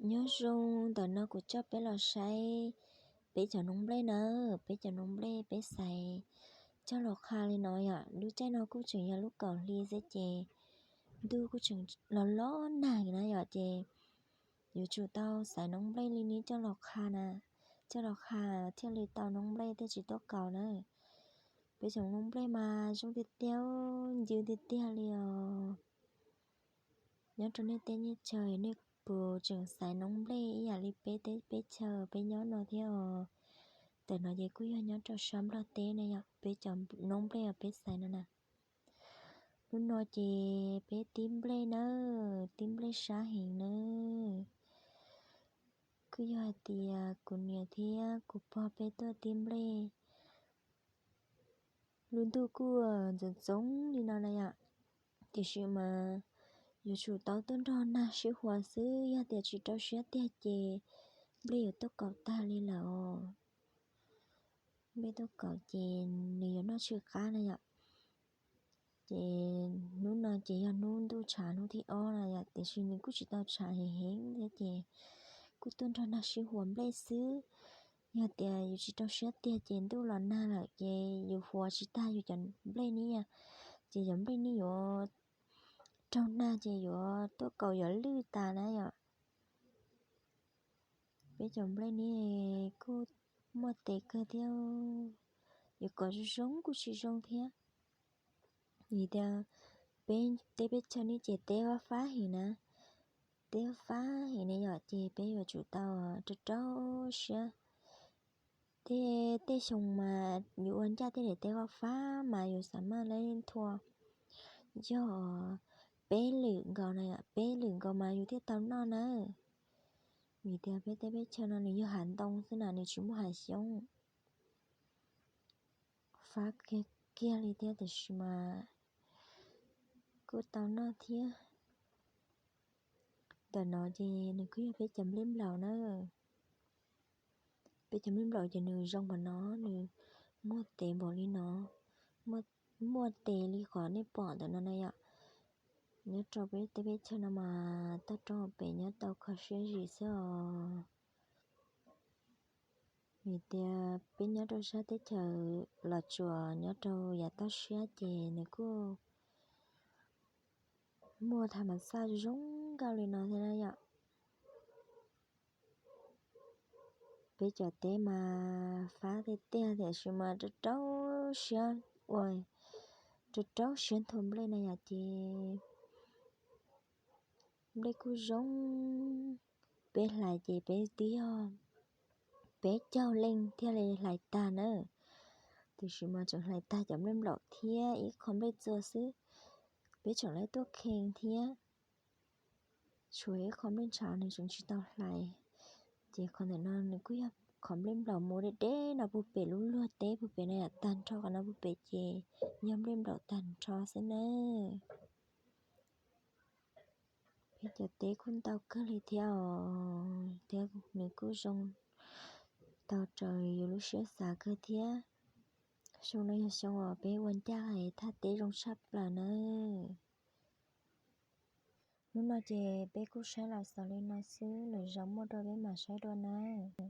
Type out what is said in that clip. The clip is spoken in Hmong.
Nyob zoo, ntawm no kuv coj peb los saib peb cov noob nplej na. Peb cov noob nplej peb xaiv coj los qha li no yom. Lub caij no kuj tseem yog lub kaum hli xwb ces ntuj kuj tseem los los nag na yom, ces yuav tsum tau xaiv noob nplej li no coj los qha na, coj los qha thiaj li tau noob nplej thiaj tsis tuaj kaus na. Peb cov noob nplej mas zoo tiag tiag, ncw tiag tiag li os. Nyob rau nej tej teb chaws nej puas tseem xaiv noob nplej ib yam li peb teb peb chaws peb nyob no thiab os? Ntawm no ces kuj yog nyob rau sab Nplog teb na yom, peb cov noob nplej uas peb xaiv no na. Hnub no ces peb tib nplej nawb, tib nplej sab heev nawb. Kuj yog hais tias kuv niam thiab kuv pog peb tuaj tib nplej. Lub ntuj kuj ntxoov ntxoov li no na yom, tiam sis mas yuav tsum tau tuaj nrog nag sib huas xwb, yog tias tsis rau siab tiag ces nplej yuav tuaj kaum tag li lawm os. Nplej tuaj kaum ces nws yuav noj tsis qab na yom. Ces hnub no ces yog hnub ntuj tshav hnub thib ob na yom, tiam sis nws kuj tsis tau tshav heev heev thiab ces kuj tuaj nrog nag sib huas nplej xwb. Yog tias yus tsis rau siab tiag ces ntuj los nag lawm ces yus huas tsis tag yus cov nplej ni, ces cov nplej ni yuav raug nag ces yuav tuaj kaus yuav lwj tas na yom. Peb cov nplej ni kuj muaj tes kawg thiab, yuav kom zoo zoo kuj tsis zoo thiab. Vim tias peb teb peb chaw ni ces teb vaj fab heev na, teb vaj fab heev ne yom, ces peb yuav tsum tau rau rau siab. Tej tej xyoo mas yus ua ncaj tej daim teb vaj fab mas yus xav maj lab nthua yog peb lwm nkaus na, peb lwm nkaus mas yus thiaj tau noj na. Vim tias peb teb peb chaw no nws yog hav ntoo xwb na, nws tsis muaj hav xyoob. Fab kiag kiag li thiab tiam sis mas kuj tau noj thiab. Ntawm no ces nws kuj yog peb cov nplej nplaum na. Peb cov nplej nplaum ces nws zoo npaum no, nws muaj tes npaum li no, muaj tes li qhov nej pom ntawm no na yom. Nyob rau peb teb peb chaw no mas toj roob pem nyob tau kho siab zim xwb os. Vim tias peb nyob rau sab teb chaws Los Tsuas nyob rau yav toj siab ces nws kuj muaj tham mas xaj zoo nkauj li no thiab na yom. Peb cov teb mas fab tiag tiag tiam sis mas rau rau siab ua, rau rau siab nthua nplej na yom, ces nplej kuj zoo. Peb hlais ces peb twb yog peb caug leej thiaj li hlais tag na, tiam sis mas tseem hlais tag cov nplej nplaum thiab ib qho nplej txua xwb. Peb tseem lawv tuaj kheej thiab, tshuav ib qho nplej ntshav nws tseem tsis tau hlais. Ces qhov ntawm no nws kuj yog qhov nplej nplaum mus deb deb no puag pem lub luag teb puag pem no yom, tag nrho qhov no puag pem ces yog nplej nplaum tag nrho xwb nawb. Peb cov teb kuj ntau kawg li thiab os, thiab nws kuj zoo tau raws yus lub siab xav kawg thiab. Xyoo no yog xyoo uas peb ua ncaj hais thaj teb zoo tshaj plaws nawb. Hnub no ces peb kuj saib los xaus li no xwb, lwm zaus muaj dua peb mam saib dua nawb.